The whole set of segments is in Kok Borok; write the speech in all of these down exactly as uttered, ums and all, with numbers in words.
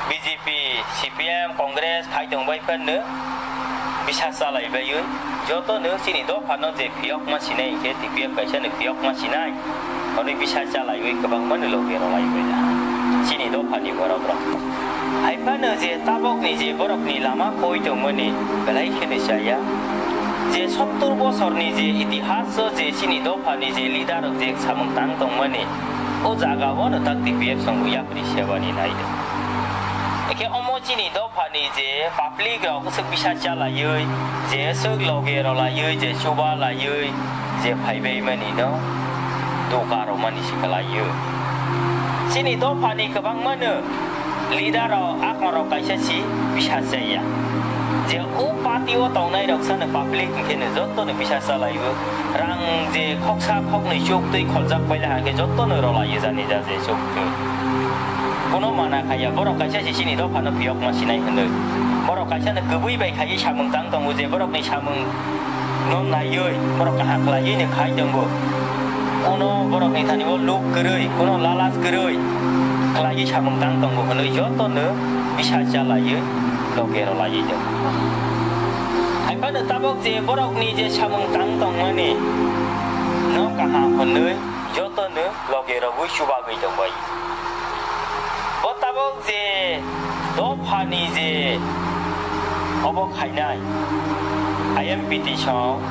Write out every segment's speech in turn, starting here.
B J P, C P M, Congress khai tong bai phano bisa chalai baiwi jotono chini dophano je phiyokma sinai hinkhe T P F kaisano phiyokma sinai, hwnwi bisa chalaiwi kwbangmano loge rwlai bai chini dophani borok rok. Hai phano je tabokni je borokni lama koi tongmani belai kheno chaya. Je sottor bosorni je itihas o je chini dophani je leader rok je samung tang tongmani, o jaga o no tak T P F song yapri sebani nai do. Eke omo chini dophani je public rok swk bisa chalaiwi, je swk loge rwlaiwi, je chuba laiwi, je phaibai mani no doka rwmani sikalaiyo. Chini dophani kwbangmano leader rok, akon rok kaisa si bisa chaya. Je o party o tongnai rok sano public hinkhe no joto no bisa chalaiyo. Rang je khoksa khoknwi chuk twi kholjak paila hinkhe joto no rwlaiyo jani ja je chuk twi. Kuno mana khaya, borok kaisa si chini dophano phiyokma sinai hwnwi. Borok kaisa no kwbwi bai khaiwi samung tang tongo je borokni samung no naiwi borok kaham khlaiwi no khai tongo. Kuno borokni thani o luk kwrwi, kuno lalas kwrwi khlaiwi samung tang tongo hwnwi joto no bisa chalaiwi loge rwlaiwi tongo. Hai phano tabok je borokni je samung tang tongmani no kaham hwnwi joto no loge rogwi chubagwi tongbai. Bo tabok je dophani je obo khainai, I M P T song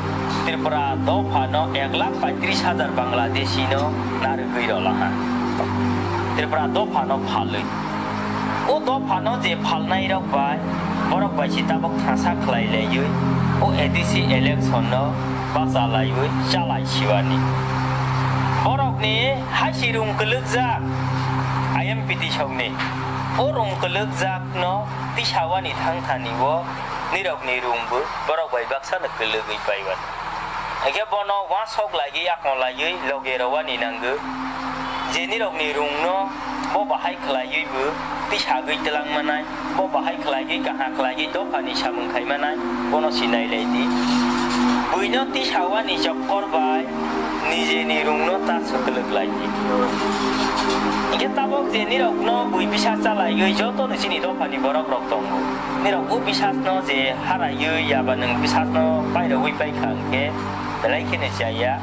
Tripura dophano ek lakh paitris hajar Bangladeshi no narwgwi rwlaha. Tripura dophano phalwi. O dophano je phalnai rok bai, borok bai si tabok thangsa khlai laiwi, o A D C election no bacha laiwi chalai siwani. Borokni haisi rung kwlwkjak I M P T songni. O rung kwlwkjakno tisawani thangthani o nirokni rungbo borok bai baksano kwlwgwi paiwani. Hinkhe bono uansok laiwi, yakung laiwi loge rwani nango. Je nirokni rungno bo bahai khlaiwibo tisagwi twlang manai. Bo bahai khlaiwi, kaham khlaiwi dophani samung khai manai, bono sinai lai di. Buino tisawani chokkor bai nijeni rungno ta swkwlwk lai di. Hinkhe tabok je nirokno bui bisa chalaiwi jotono chini dophani borok rok tongo. Nirok o bisasno je haraiwi yaba nwng bisasno pairogwi paikha hinkhe belai kheno chaya.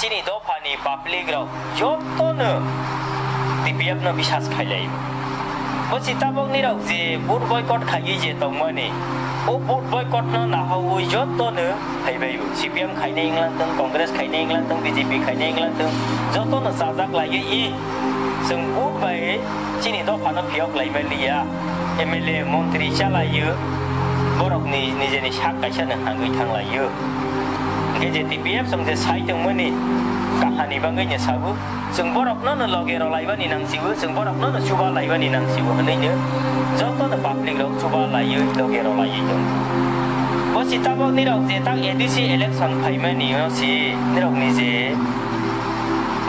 Chini dophani public rok jotono T P F no bisas khailai. Bo si tabok nirok je vote boycott khaiwi je tongmani, o vote boycott no nahawi jotono phaibai. C P M khainai wnglang thung, Congress khainai wnglang thung, B J P khainai wnglang thung, jotono chajak laiwi i chwng vote bai chini dophano phiyok lai manliya. M L A, montri chalaiyo, borokni nijeni sak kaisa no hangwi thanglaio. Hinkhe je T P F chwng je sai tongmani kahani bagwi no sabo, chwng borokno no loge rwlaibani nangsibo, chwng borokno no chuba laibani nangsibo hwnwi no jotono public rok chuba laiwi loge rwlaiwi tongo. Bo si tabok nirok je tak A D C election phaimani no si nirokni je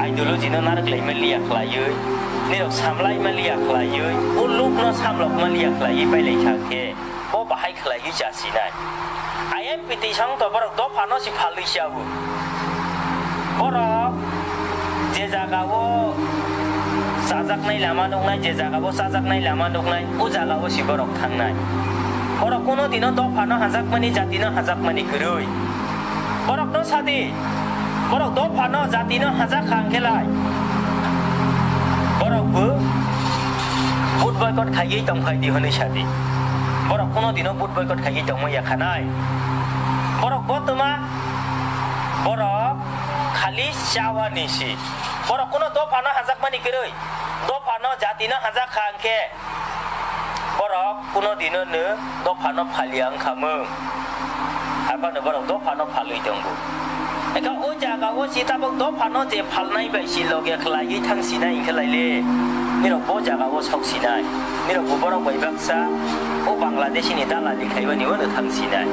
ideology no narwk lai manliya khlaiwi, nirok samlai manliya khlaiwi, o lukno samlok manliya khlaiwi pailaikha khe, bo bahai khlaiwi chasinai. I M P T song to borok dophano si phalwi siyabu. Borok je jaga o chajaknai lama nuknai, je jaga o chajaknai lama nuknai, o jaga o si borok thangnai. Borok kuno dino dophano hajakmani, jatino hajakmani kwrwi. Borokno sadi, borok dophano jatino hajak kha hwnkhe lai. Borok bo vote boycott khaiwi tongphai di hwnwi sadi. Borok kuno dino vote boycott khaiwi tongma ya khanai. Borok bo twma, borok khali chawani si. Borok kuno dophano hajakmani kwrwi, dophano jatino hajak kha hwnkhe, borok kuno dino no dophano phalia wngkha mung. Haphano borok dophano phalwi tongo. Eka o jaga o si tabok dophano je phalnai bai si loge khlaiwi thang sinai hinkhe laile. Nirok bo jaga o sok sinai. Nirok bo borok bai baksa o Bangladeshi ni dalali khaimani o no thang sinai.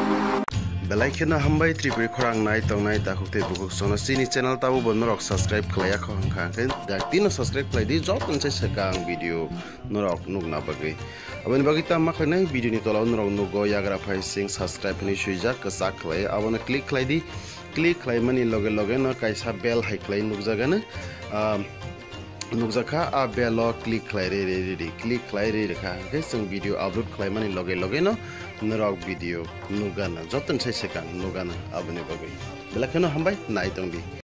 Belai kheno hambai Tripuri khorang nai tongnai takhuk tei bukhuk sono chini channel tabo bo norok subscribe khlaiya kho hwnkha hwnkhe dak tino subscribe khlai di jotoni se swkang video norok nukna bagwi. Aboni bagwi tamo khlainai video ni tola o norok nugo yagra phai sing subscribe hinwi swijak kwchak khlai abono click khlai di. Click khlaimani loge loge no kaisa bell hai khlai nukjagano. Ah, Nukjakha, a bell o click khlai rwi rwi rwi rwi, click khlai rwi rwkha, hwnkhe chwng video upload khlaimani loge loge no norok video nukgana, jotono sai swkang nukgana aboni bagwi. Belai kheno hambai, nai tongdi.